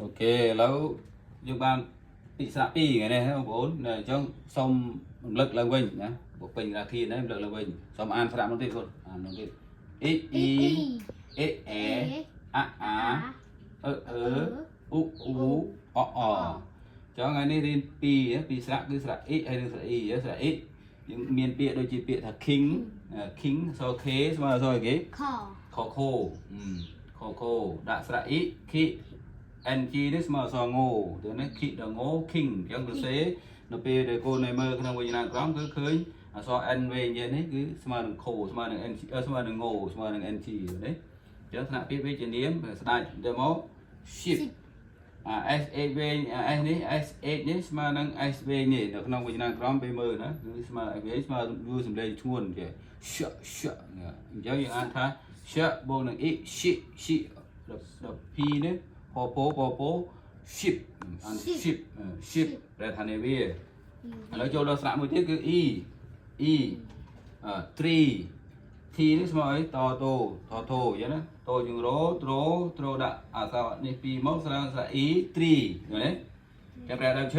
OK ឥឡូវយើងបានពីស្រៈពីរថ្ងៃនេះបងប្អូនអញ្ចឹងសូមរំលឹកឡើងវិញណាបើពេញរាធាណារំលឹកឡើងវិញសូមអានស្រៈមកទៀតបងអានមកទៀត អ៊ីអ៊ីអេអេអាអាអឺអឺអ៊ូអ៊ូអអអញ្ចឹងថ្ងៃនេះរៀនពីរពីរស្រៈគឺស្រៈអ៊ីហើយនិងស្រៈអ៊ីស្រៈអ៊ីយើងមានពាក្យដូចជាពាក្យថា king king អក្សរ K ស្មើអក្សរអីគេ ខ ខខោខខោដាក់ស្រៈអ៊ីខី ng នេះស្មើអក្សរងទៅនេះខីដល់ង king អញ្ចឹងទៅសេនៅពេលដែលកូននៅមើលក្នុងវេយ្យាករណ៍គឺឃើញអក្សរ n វែងយ៉ាងនេះគឺស្មើនឹងខោស្មើនឹង n ស្មើនឹងងស្មើនឹង ng នេះអញ្ចឹងថ្នាក់ពាក្យវាជានាមស្ដាច់ទៅមក ship អា s h វែងអា s នេះ s h នេះស្មើនឹង s វែងនេះនៅក្នុងវេយ្យាករណ៍ពេលមើលណាគឺស្មើ s វែងស្មើយូសំឡេងឈ្ងួនគេ sh sh អញ្ចឹងយើងអានថា sh បូកនឹង i shi shi ដល់ p នេះពពោពពោ ship អាន ship ship ប្រែថានាវាឥឡូវចូលដល់ស្រៈមួយទៀតគឺ e e អឺ tree t នេះស្មើអីតតូតតូអញ្ចឹងណាតូយើងរោត្រូត្រូដាក់អក្សរនេះពីរមកស្រៈស្រៈ e tree ឃើញទេចាំប្រែដើមឈើ។